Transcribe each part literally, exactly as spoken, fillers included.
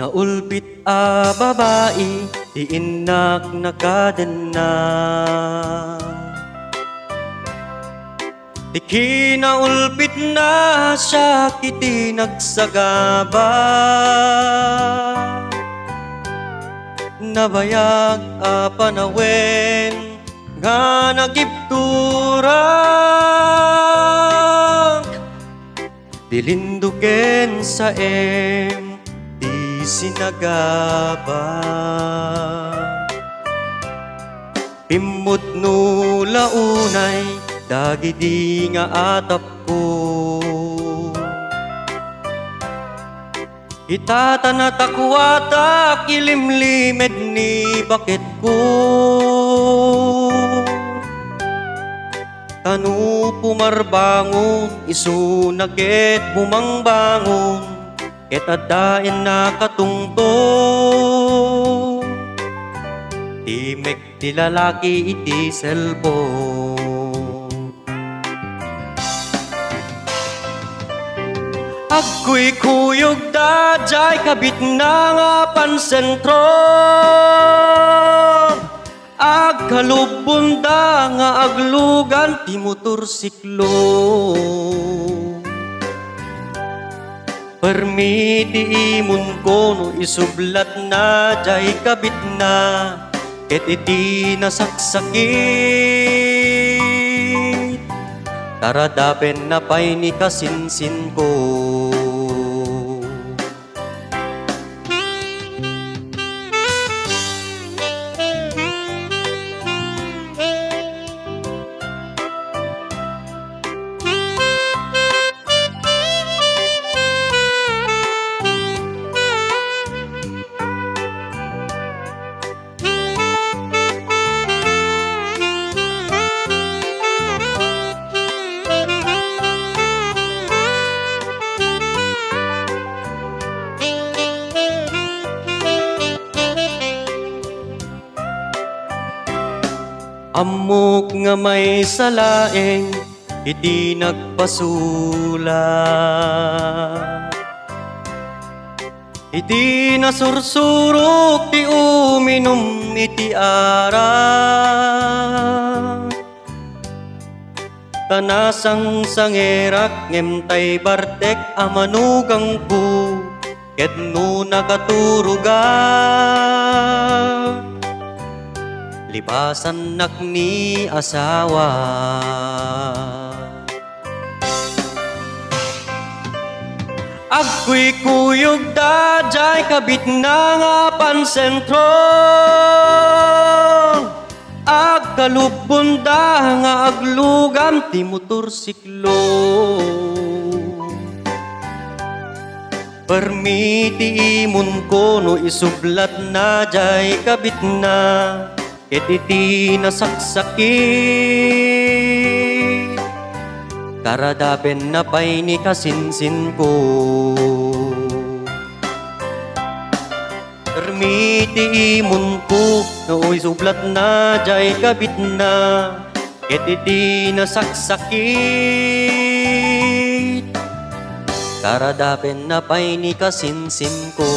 Naulbit a babai ti innak nakadenna. Ti kinaulbitna siak iti nagsagaba. Nabayag a panawen nga nagibturak. Dilinduken saem ti sinagaba. Pimmutno la unay dagidi nga atapko. Ita ta natakuatak ilimlimed ni baketko. Tano pumarbangon, isuna ket bumangbangon, ket adda innak a tungtong. Timek ti lalaki iti cellphone. Agkuykuyogda jay kabitna nga pansentro. Agkalubbonda nga aglugan ti motorsiklo. Permi ti imonko no isublatna jay kabitna, ket iti nasaksakit, taradapenna pay ni kasinsinko. Ammok nga maysa laeng iti nagpasula. Iti nasursurok ti uminum iti arak, ta nasangsangerak ngem tay bartek a manugangko, ket no nakaturogak, libasannak ni asawa. Agkuykuyogda jay kabitna nga pansentro. Agkalubbonda nga aglugan ti motorsiklo. Permi ti imonko no isublatna jay kabitna. Ket iti nasaksakit, taradapenna pay ni kasinsinko. Permi ti imonko no isublatna jay kabitna. Ket iti nasaksakit, taradapenna pay ni kasinsinko.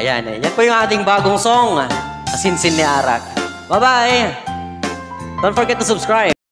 Ayan, eh. Yan po yung ating bagong song, ah, Kasinsin ni Arak. Bye-bye! Don't forget to subscribe.